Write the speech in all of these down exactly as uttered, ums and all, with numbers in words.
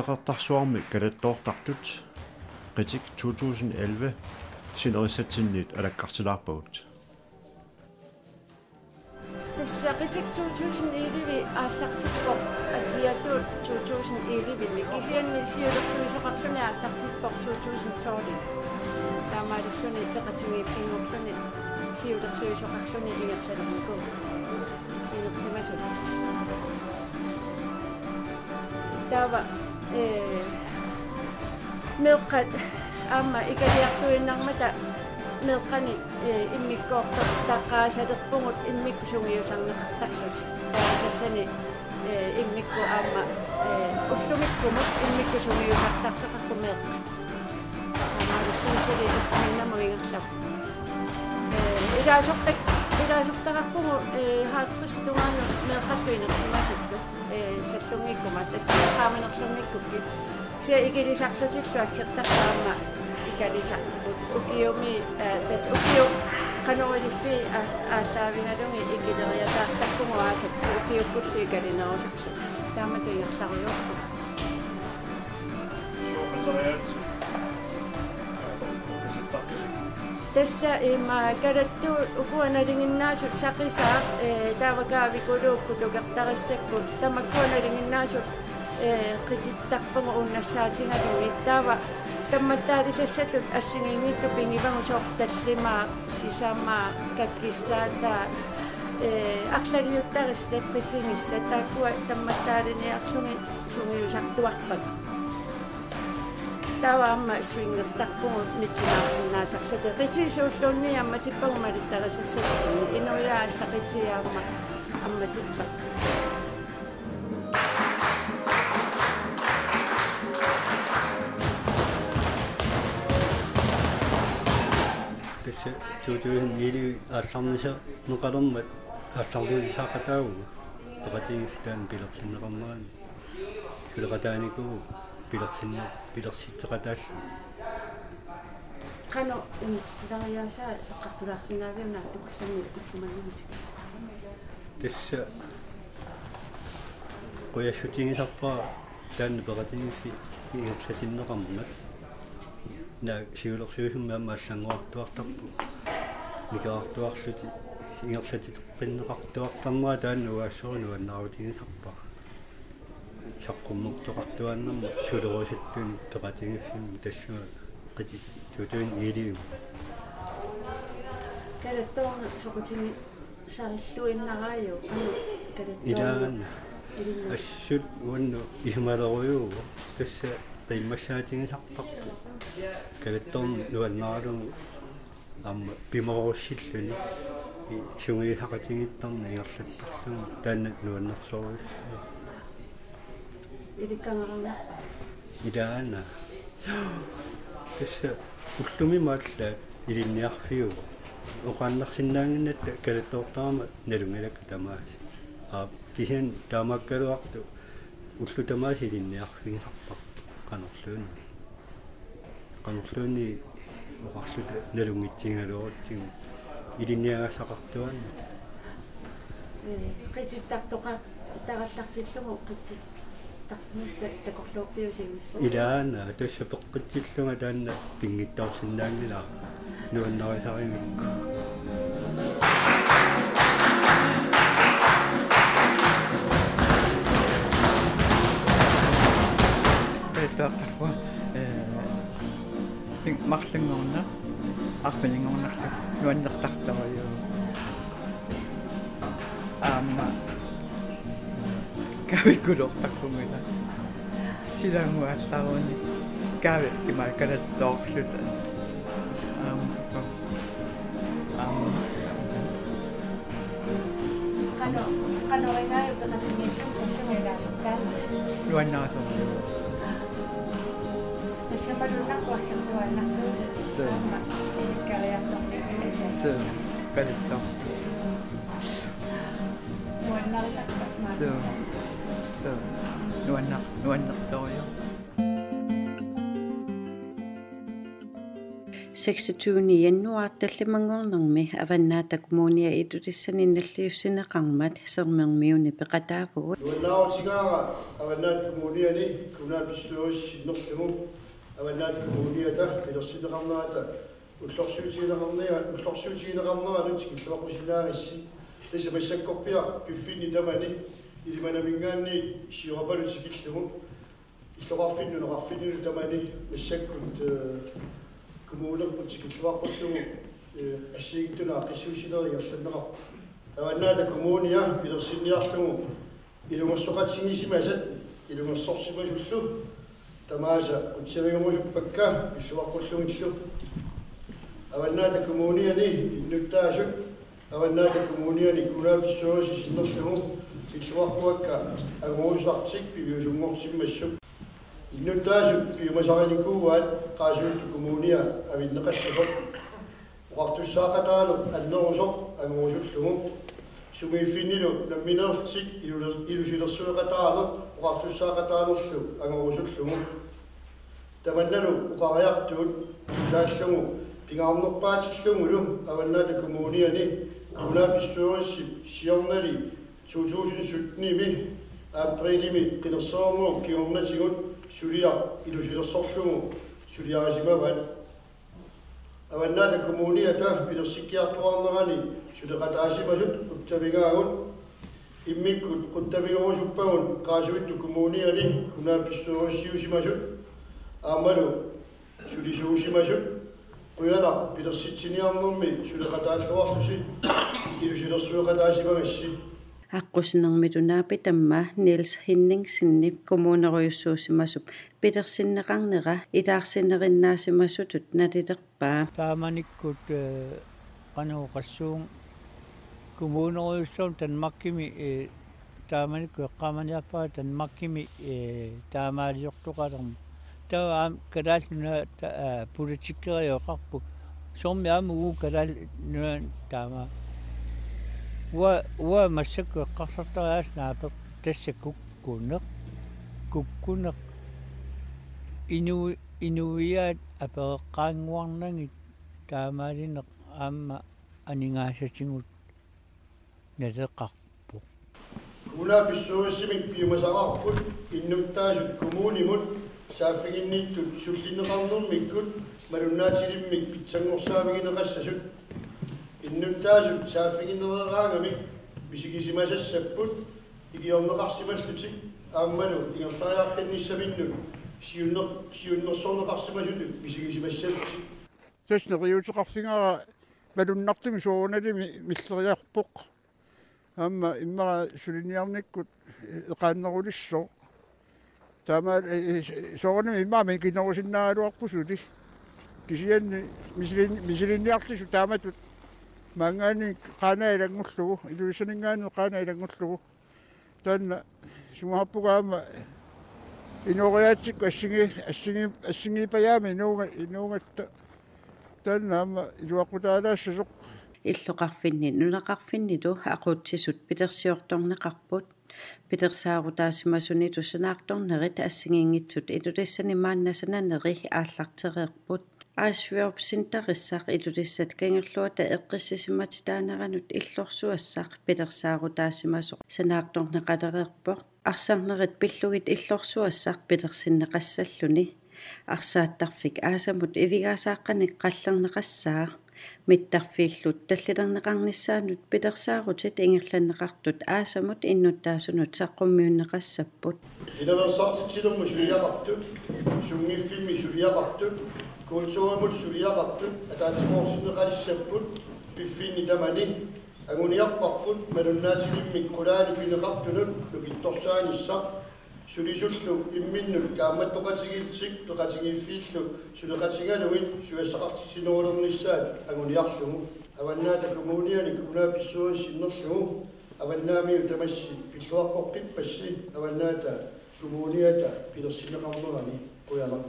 Qeqertarsuarmi kalattoortartut Qitik to tusind elleve sinerissatsinniit alakkartilaarpagut. Tassa Qitik to tusind elleve aallartippoq, Atiatut to tusind elleve-mi, kisianni siulersuisoqarluni aallartippoq to tusind tolv. Taamaalilluni peqatigiiffinngorluni siulersuisoqarluni ingerlalernikuuvoq. Inersimasut. Taava, ee, meeqqat aamma ikaliartuinnarmata meeqqanik, ee, immikkoortortaqaasalerpugut immikkut sungiusarneqartarlutik. Taava tassani, ee, immikkut aamma, ee, ullumikkumut immikkut sungiusartarfeqarput meeqqat. Taamaalilluni suli illuminnamut ingerlavoq. Ee, ilaasortak-, ilaasortaqarpugut, ee, halvtreds tungaanut meeqqallu inersimasullu, ee, sallunngikkumaat, tassa eqqaamanerlunngikkukkit. Kisianni ikilisarlutillu aggertartut aamma ikalisarput. Ukiumi, ee, tassa ukiut qanoq iliorfiit aa-, aallaavigalugit ikileriataartarpugut aasap ukiukkullu ikalinerusarput. Taamatut ingerlarujoorpugut. Tassa ima kalattuut ukua nalinginnaasut saqisaat, ee, taava kaavikuluukkut tukertarissakkut, tamakkua nalinginnaasut, ee, qitittarpagut uunnassaatigallugit, taava tammattaalisassatut assigiinngitsut pigivagut soorlu tallimaaq, sisamaaq, kakkissaataaq, ee, arlaliuttarissat, qitigissat, taakkua tammattaaliniarlugit sungiusartuarpagut. Taava aamma swingertarpugut mitsimaarsinnaasarluta. Qitiit suulluunniit ammatippagut malittarisassatsinnik. Inuiaat allat qitiit aamma ammatippagut. Tassa to tusind elleve aallarniarneqalermat aallarniarneqaqataavugut peqatigiiffik taanna pilersinneqarnerani. Suleqataanikuuvugut pilersinne-, pilersitseqataalluni. Qanoq ingerlariaasaa eqqartulaarsinnaaviuk naatsukullammik ullumimut? Tassa qujassutigisarpara taanna peqatigiiffik ingerlatinneqarmat. Naak siulersuisummi aamma allanngorartuartarpugut. Nikerartuarlutik ingerlatitseqqinneqartuartarnera taanna uaassuarlu nuannaarutigisarpara. Saqqummertoqartuaannarmat sulerusuttuni peqatigiiffimmi tassunga Qitik to tusind elleve. Kalattoorneq soqutigisarilluinnaraajuk, qanoq kalattoorneq? Ilaana. Ilinnut. Assut uannut isumalerujuuvoq, tassa qiimmassaatigisarparput. Kalattoorneq nuannaralugu aamma pimoorussilluni i-, sungiusaqatigiittarneq ingerlattarlugu taanna nuannersorujussuuvoq. Ilikkagaqarnerpa? Ilaana. Tassa ullumi allaat ilinniarfiuvoq. Oqaannarsinnaannginnatta kalattoortarama nalunngilakka tamaasa. Aap, kisianni taamaakkaluartoq ullut tamaasa ilinniarfigisarparput qanorluunniit. Qanorluunniit oqarluta nalunngitsigigaluarutsigu ilinniagassaqartuaannarpoq. Ee, qitittartoqartarallartillugu qitittarnissat takorloorpiuk siunissaq? Ilaana, tassa peqqitsillunga taanna pinngitsoorsinnaanngilara. Nuannarisarigukku. Kalattoortarpunga, ee, ping-, marlunngorneq, arfininngornerlu nuannertartorujuuvoq. Aamma kaavikuluortarpunga ila. Silaannguallarunik kaavikkut ima kalattoorluta. Aamma, aamma. Qanoq, qanoq igaajuk peqatigiiffik tassunga ilaasortaanera? Nuannarisorujussuuvoq. Tassa malunnarpoq aggertuaannartuusatit. Suu. Aamma ilikkariartorneq. Suu, kalattoq. Nuannarisarpa maani? Suu. Suu. Nuannar-, nuannertorujuk. Seksogtyvende januar tallimanngornermi Avannaata Kommunia Ilulissani nalliussineqarmat Sermermiuni peqataavugut. Nuannaarutigaara Avannaata Kommuniani kommunalbestyrelsi sinnerlugu Avannaata Kommuniata pilersinneqarnerata ullorsiutigineqarnera-, ullorsiutigineqarneranut tikilluaqqusinnaagassi. Tassa massakkorpiaq piffinni tamani Ilimanaminngaanniit Siorapaluk tikillugu illoqarfinni nunaqarfinnilu tamani massakkut, eh, kommunerput tikilluaqqullugu, eh, assigiinngitsunut aaqqissuussinerit ingerlanneqarput. Avannaata Kommunia pilersinniarlugu ilungersoqatigisimasat ilungersorsimasullu tamaasa qutsavigerusuppakka pilluaqqullugillu. Avannaata Kommuniani innuttaasut Avannaata Kommuniani kommunalbestyrelsi sinnerlugu pilluaqquakka angorusartik piviusunngortimmassuk. Innuttaasut piumasarinikuuaat Qaasuitsup Kommunia avinneqassasoq. Oqartussaaqataaneq annerusoq angorusullugu. Sumiiffinnilu nammineerlutik ilu-, ilusilersueqataaneq oqartussaaqataanerlu angorusullugu. Tamannalu oqariartuut tusaallugu pingaarnerpaatillugulu Avannaata Kommuniani kommunalbestyrelsip siornali to tusind syttenimi aprilimi qinersereernerup kingornatigut suliaq ilusilersorlugu suliarisimavaat. Avannaata Kommuniata pilersikkiartuaarnerani suleqataasimasut qutsavigaagut. Immikkut qutsavigerusuppagut Qaasuitsup Kommuniani kommunalbestyrelsiusimasut aammalu sulisuusimasut. Qujanaq pilersitsiniarnermi suleqataalluarlusi ilusilersueqataasimagassi. Aqqusinermilu naapittamma Niels Henningsenip kommunerujussuusimasup pilersinneqarnera ilaarsinerinnaasimasutut nalilerpaa. Taamanikkut, eh, qanoq oqassuunga, kommunerujussuarmi Danmarkimi, eh, taamanikkut eqqaamaniarpara Danmarkimi, eh, taamaaliortoqalermat. Taava aamma Kalaallit Nunaat ta-, aa, politikkereeraqarput. Soormi aamma uagut Kalaallit Nunaanni taama. Uanga, uanga massakkut eqqarsartariaaseq naapeq tassa kukkuneq. Kukkuneq. Inu-, inuiaat apereqqaannguarnagit taamaalineq aamma aningaasatigut naleqarpoq. Kommunalbestyrelsimik piumasaqarput innuttaasut kommunimut saaffiginnittut sullinneqarnermikkut malunnaatilimmik pitsanngorsaavigineqassasut. Innuttaasut saaffiginereeraangamik misigisimasassapput ikiorneqarsimallutik aammalu ingerlariaqqinnissaminnut siunner-, siunnersorneqarsimasutut misigisimassallutik. Tassa neriuuteqarfigaara malunnartumik soorunalimi milleriarpoq. Aamma immaqa suliniarnikkut eqaannerulissoq. Taama, eh, eh, soorunami immaqa mikinerusinnaagaluarpoq suli. Kisianni misilin-, misilinniarlusi taamatut maanngaanniit Qaanaaq ilanngullugu, Ilulissaninngaanniit Qaanaaq ilanngullugu. Taanna sungaarpunga aamma inooriaatsikkut assingi-, assingi-, assingiipajaamik inuuga-, inuugatta. Taanna aamma iluaqutaalaassasoq. Illoqarfinni nunaqarfinnilu aqutsisut pilersiortorneqarput. Pilersaarutaasimasunilu sanaartornerit assigiinngitsut Ilulissani maanna sananeri aallartereerput. Aasviup Centerissaq Ilulissat Kangerluata eqqissisimatitaaneranut illorsuassaq pilersaarutaasimasoq sanaartorneqalereerpoq. Arsarnerit pillugit illorsuassaq pilersinneqassalluni. Arsaattarfik aasamut ivigaassaaqqanik qallerneqassaaq. Mittarfiillu tallilerneqarnissaannut pilersaarutit ingerlanneqartut aasamut innuttaasunut saqqummiunneqassapput. Inaveersaartitsinermut suliaqartut, sunngiffimmi suliaqartut, kulturimut suliaqartut ataatsimoortinneqalissapput piffinni tamani. Anguniarparput malunnaatilimmik qulaani pineqartunut nukittorsaanissaq sulisullu imminnut kaammattoqatigiillutik peqatigiiffiillu suleqatigalugit susassaqartitsinerulernissaat anguniarlugu. Avannaata Kommuniani kommunalbestyrelsi sinnerlugu Avannaamiut tamassi pilluaqqoqqippassi Avannaata Kommuniata pilersinneqarnerani. Qujanaq.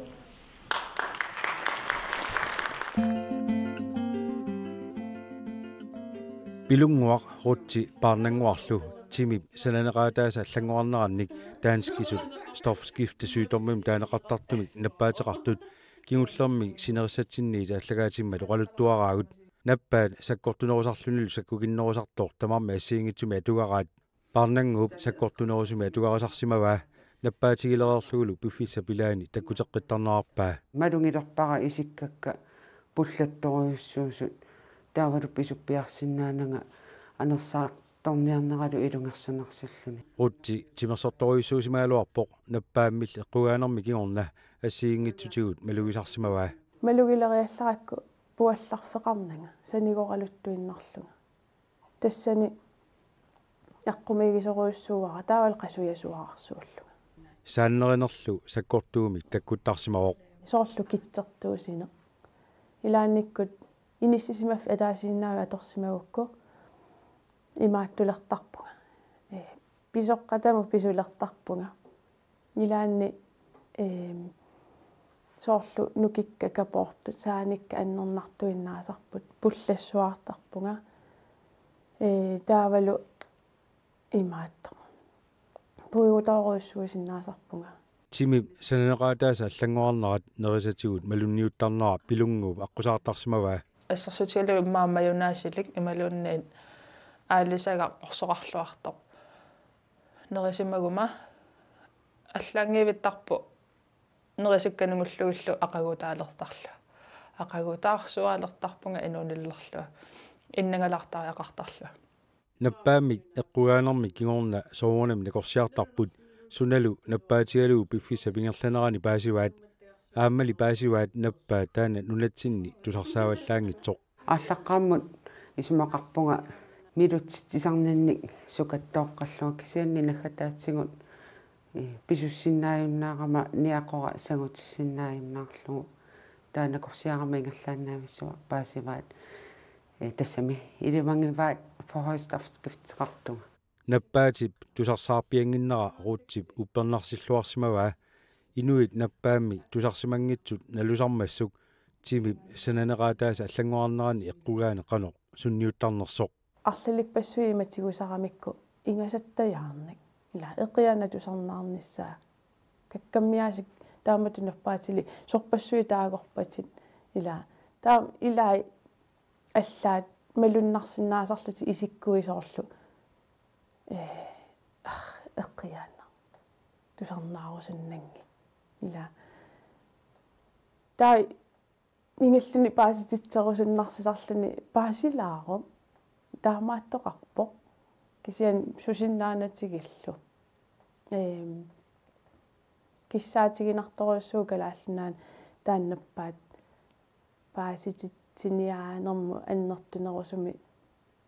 Pilunnguaq Ruthi Paarnannguarlu timip sananeqaataasa allanngorarnerannik danskisut stofskiftesygdommimik taaneqartartumik nappaateqartut Kingullermik sinerissatsinniit aallakaatimmat oqaluttuaraagut. Nappaat sakkortunerusarlunilu sakkukinnerusartoq tamarmik assigiinngitsumik atugaraat. Paarnannguup sakkortunerusumik atugarisarsimavaa, nappaatigilereerlugulu piffissap ilaani takkuteqqittarnerarpaa. Malugilerpara isikkakka pullattorujussuusut, taavalu pisuppiarsinnaananga anersaartorniarneralu ilungersunarsulluni. Ruthi timersortorujussuusimagaluarpoq nappaammillu eqqugaanermi kingorna assigiinngitsutigut malugisarsimavaa. Malugileriallarakku puallarfeqarnanga sanigoraluttuinnarlunga. Tassani eqqumiigisorujussuuara taavalu qasujasuararsuullunga. Saannerinerlu sakkortuumik takkuttarsimavoq. Soorlu kitsertuusineq. Ilaannikkut inissisimaffik ataasiinnaavik atorsimagukku imaattulertarpunga. Ee, pisoqqatamut pisulertarpunga. Ilaanni, eem, soorlu nukikka kapoortut saanikka annernartuinnaasarput pullassuartarpunga. Ee, taavalu imaattoq. Puigutoorujussuusinnaasarpunga. Timip sananeqaataasa allanngorarnerat nerisatigut malunniuttarnera Pilunnguup aqqusaartarsimavaa. Assersuutigalugu immaqa majunaasilik imaluunniit aalisagaq orsoqarluartoq. Nerisimaguma allaanngivittarpoq nerisukkanngullugu aqagutaalertarlunga. Aqagutaarsuaalertarpunga inuunillerlunga. Innangalartariaqartarlunga. Nappaammik eqqugaanermi kingorna soorunami nakorsiartarput, sunalu nappaatigalugu piffissap ingerlanerani paasivaat. Aammali paasivaat nappaat taanna nunatsinni tusarsaavallaanngitsoq. Aallaqqaammut isumaqarpunga milutsitsisarninnik sukattooqqallunga, kisianni naggataatigut, ee, pisussinnaajunnaarama niaqora sangutissinnaajunnaarlugu. Taava nakorsiarama ingerlaannavissua paasivaat, ee, tassami ilimagivaat forhøjstofskifteqartunga. Nappaatip tusarsaarpiannginnera Ruthip uppernarsilluarsimavaa. Inuit nappaammik tusarsimanngitsut nalusarmassuk Timip sananeqaataasa allanngorarnerani eqqugaaneq qanoq sunniuttarnersoq. Arlalippassuit ima tigusaramikku ingasattajaarnak. Ila eqiana tusarnaarnissaa. Kakkammiaasik taamatut nappaatilik sorpassuit taagorpatit. Ila taama ilai allaat malunnarsinnaasarlutik isikkui soorlu. Ee, ah, eqiana. Tusarnaarusunnanngilaq. Ila. Taava ingilluni paasititserusunnarsisarluni paasilaarup. Taamaattoqarpoq. Kisianni susinnaanatigillu. Eem, kissaatiginartorujussuuvoq Kalaallit Nunaanni taanna nappaat paasititsiniaanermut annertunerusumik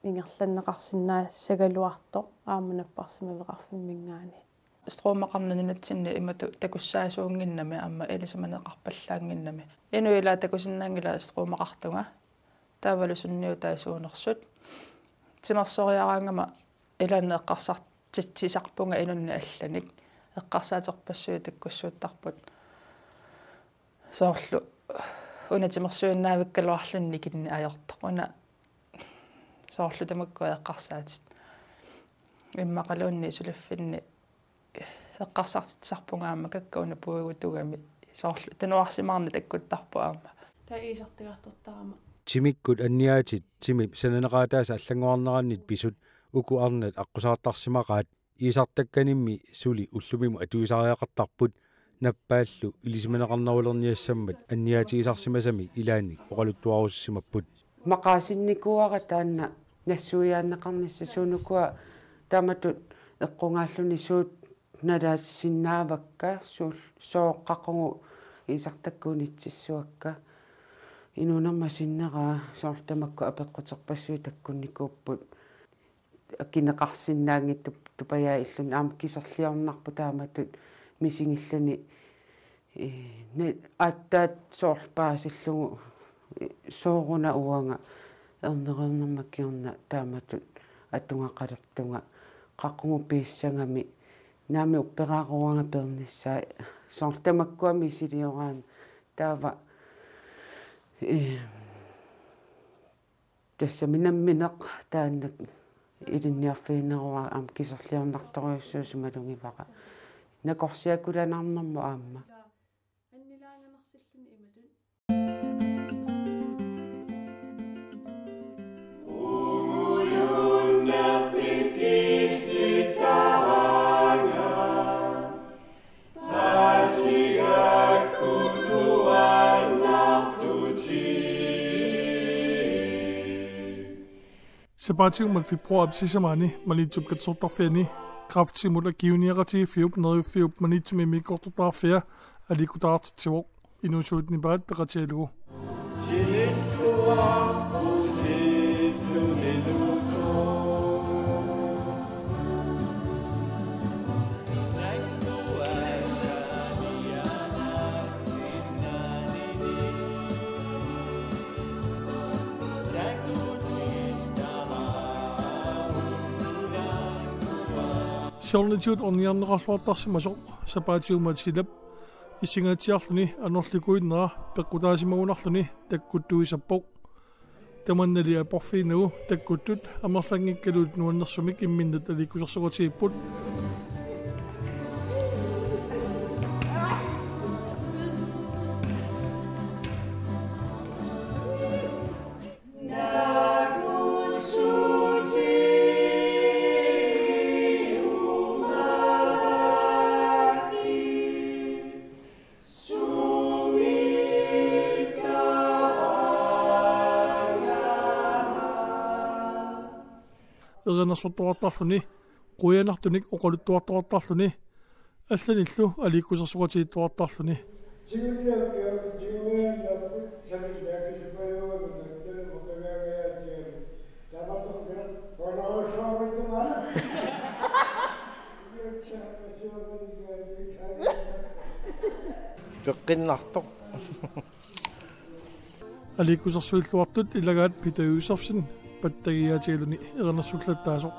ingerlanneqarsinnaassagaluartoq aamma napparsimaveqarfimminngaanniit. Strømpeqarneq nunatsinni imatut takussaasuunnginnami aamma ilisimaneqarpallaannginnami. Inuit ila takusinnaanngillat strømpeqartunga. Taavalu sunniutai suunersut. Timersoriaraangama ilaanni eqqarsartitsisarpunga inunnik allanik. Eqqarsaaterpassuit takkussuuttarput. Soorlu una timersuinnaavikkaluarluni nikinneq ajortoq. Una soorlu tamakkua eqqarsaatit. Immaqaluunniit suliffinni eqqarsartitsisarpunga aamma kakkaak una puigutugami. Soorlu tunuarsimaarneq takkuttarpoq aamma. Taava iisartagartortarama. Timikkut anniaatit Timip sananeqaataasa allanngorarnerannit pisut uku arnat aqqusaartarsimaqaat. Iisartakkanimmi suli ullumimut atuisariaqartarput, nappaallu ilisimaneqarnerulerniassammat anniaatigisarsimasamik ilaannik oqaluttuarusussimapput. Maqaasinnikuuara taanna nassuiaanneqarnissaq, suunukua taamatut eqqugaalluni suut nalaassinnaavakka, suul-, sooq qaqugu iisartakkat unitsissuakka. Inuunerma sinneraa soorlu tamakku apeqquterpassuit takkunnikuupput. Akineqarsinnaanngitsoq tupajaalluni aamma kiserliornarpoq taamatut misigilluni. Ee, ne-, aatsaat soorlu paasillugu, ee, sooruna uanga ernereernerma kingorna taamatut atugaqalertunga qaqugu piissagami naamik upperaaruanga peernissaa soorlu tamakkua misilioraanni taava, ee, tassami nammineq taanna ilinniarfigineruara aamma kiserliornartorujussuusoq malugivara. Nakorsiakulaarnermut aamma. Annilaanganarsilluni imatut Sapaatiummat februaarip sisamaani Maniitsup katersortarfiani Kræftimut Akiuiniaqatigiiffiup Neriuffiup Maniitsumi immikkoortortaqarfia aliikkutaartitsivoq. Inuusuttut nipaat peqatigalugu. Siornatigut ornigarneqarluartarsimasoq sapaatiummat silap issingaatsiarluni anorlikuinnera peqqutaasimagunarluni takkuttuisarpoq. Tamannali aporfiinagu takkuttut amerlanngikkaluit nuannersumik imminnut aliikkusersoqatigiipput. Erinarsortoqartarluni, quianartunik oqaluttuartoqartarluni, allanillu aliikkusersoqatigiittoqartarluni. Peqqinnartoq. Aliikkusersuilluartut ilagaat Peter Josefsen pattagiaatigaluni erinarsullattaasoq.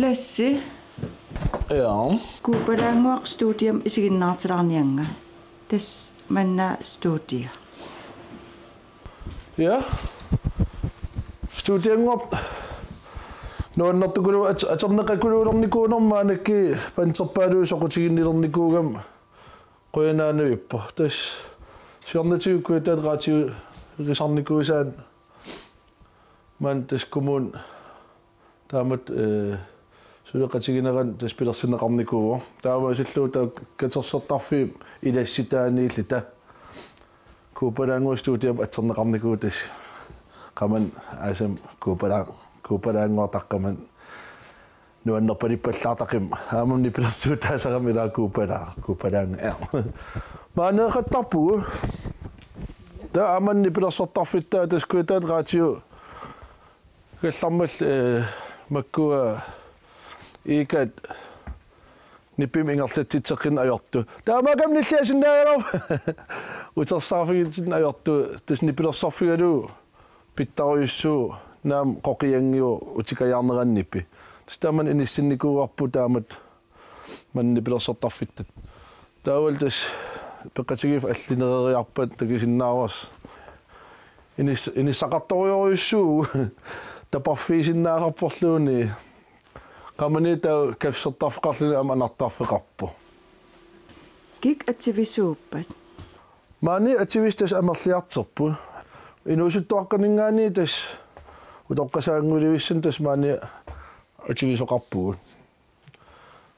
Lassi. Ja. Kuupalaannguaq studiami isiginnaartilaarniannga. Tassa manna studia. Ja. Studiannguaq nuannertukulu at-, atorneqakululernikuunerma maannakkut panserpaaluit soqutiginnilernikuugama qujanarnivippoq. Tassa siornatigut Kujataata Radiup ilisarinikuusaanut maani tassa kommuni taamatut, eh, suleqatiginerani tassa pilersinneqarnikuuvoq. Taamaasilluta katersortarfiup ilassitaaniilluta Kuupalaannguup studiami atserneqarnikuuvoq tassa. Qamani aasami Kuupalaa-, Kuupalaannguaq taqqamani nuannerpalippallaartaqimmat. Aamma nipilersuutaasarami ilaa Kuupalaa-, Kuupalaannguaq. Ja. Maaniiqattarpugut. Taava aamma nipilersortarfittaaq tassa Kujataata Radiup gallarmallu, eh, makkua Iikat nipimik ingerlatsitseqqinnut ajortut. Taamaakkami nilliasinnaagaluarput. Utersaarfigitinneq ajortut. Tassa nipilersorfigalugu pittarujussuuvoq naamik qoqianngivoq utikajaarnerani nipi. Tassa taamani inissinnikuuarput taamatut maani nipilersortarfittut. Taavalu tassa peqatigiiffik allinereeriarpat takusinnaavarsi. Inis-, inissaqartorujorujussuuvoq taperfiisinnaasarporluunniit. Qamani taava kaffisortarfeqarluni aamma anartarfeqarpoq. Kik ativisuuppat? Maani ativisut tassa amerliartorput. Inuusuttuaqqaninngaanniit tassa utoqqasaanngorlivissumik tassa maani ativisoqarpugut.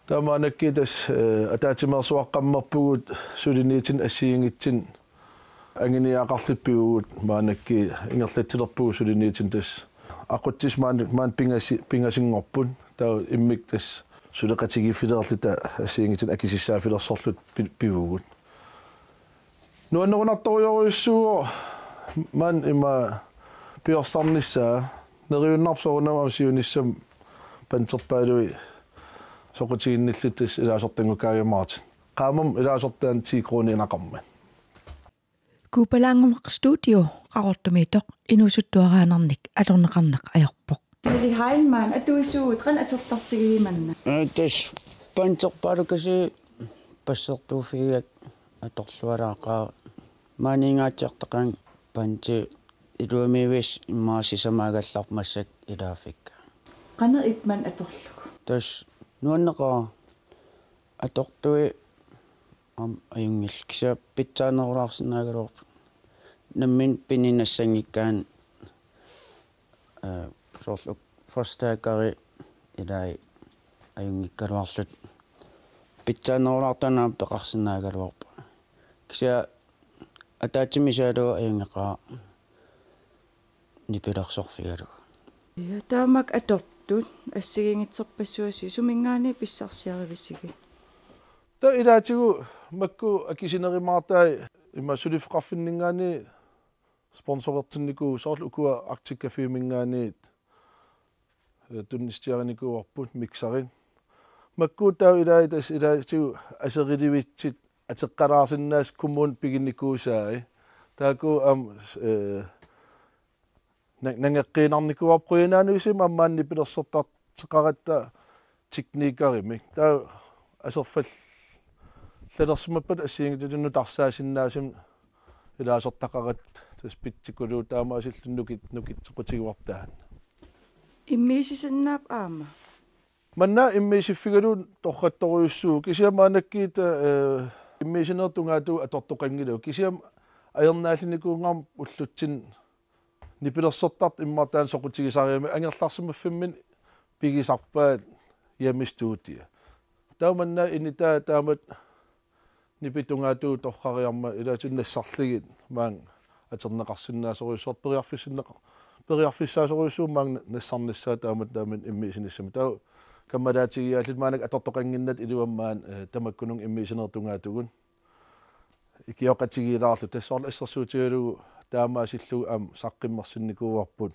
Taava maannakkut tassa, eh, ataatsimeersuaqqammerpugut suliniutinik assigiinngitsunik anguniagaqarluta pivugut maannakkut ingerlatsilerpugut suliniutinik tassa. Aqutsisut maani, maani pingasi-, pingasunngorput. Taava immikkut tassa suleqatigiiffilerluta assigiinngitsunik akisussaafilersorluta pi-, pivugut. Nuannerunartorujorujussuuvoq maani ima piorsarnissaa, neriunnarpoq soorunami aamma siunissami panserpaaluit soqutiginnilluta tassa ilaasortanngukkaangajammaratik. Qaammammut ilaasortaat ti krooniinaqarmat. Kuupalaannguaq studio Qaqortumiittoq inuusuttuaraannarnik atorneqarneq ajorpoq. Mali Heilmann, atuisuuvutit, qanoq atortartigiviuk manna? Eh, tassa panserpaalukasiit passertuuffigigakku atorlualaaqaaq. Maaniingaatsiartaqaanga pansi iluamiivis immaqa sisamaagallarpoq massakkut ilaaffikka. Qanoq ippa manna atorlugu? Tassa nuanneqaaq atortui aamma ajunngillat kisianni pitsaanerulaarsinnaagaluarput. Nammineq pininnassanngikkaanni, eh, soorlu forstærkeri ilai ajunngikkaluarlutik. Pitsaanerulaartunik aamma peqarsinnaagaluarput. Kisianni ataatsimiisaalu ajunngilaq nipilersorfigalugu. Ja, taamaakkut atortut assigiinngitsorpassuasi suminngaanniit pissarsiarivisigit? Taava ilaatigut makku akisunerumaartai ima suliffeqarfinninngaanniit sponsorertinnikuuvugut soorlu ukua Arctic Caféminngaanniit, eh, tunnistiarinikuuarput mixerit. Makku taava ilai tassa ilaatigut aserilivitsut ateqqalaarsinnaasut kommunip piginikuusai. Taakku aamma, eh, na-, nangeqqiinnarnikuuarput qujanarnikuugami aamma maani nipilersortarteqaratta teknikerimik. Taava aserfallallersimappata assigiinngitsunik nutarsaasinnaasumik ilaasortaqaratta tassa pitsikuluuvoq taamaasilluta nukit-, nukittoqutigaarput taanna. Immiussisinnaapput aamma? Manna immiussiffigalugu torrattorujussuuvoq kisianni maannakkut, eh, immiussinerup tungaatigut atortoqanngilagut kisianni ajornaallinikuunngarmat ullutsinni nipilersortartut immaqa taanna soqutigisarigamikku angerlarsimaffimminni pigisarpaat hjemmestudia. Taava manna initaa taamatut nipip tungaatigut torrariarmat ilaatigut nassarlugit maanga atorneqarsinnaasorujussuartut periarfissinneqa-, periarfissaasorujussuuvoq maanga nassarnissaa taamatut taamani immiussinissamut. Taava kammalaatigiiaarluta maannakkut atortoqannginnatta iluamik maani, eh, tamakkununnga immiussinerup tungaatigut. Ikioqatigiilaarluta tassa soorlu assersuutigalugu taamaasillugu aamma saqqummersinnikuuarput,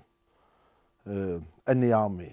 eh, aniarmi.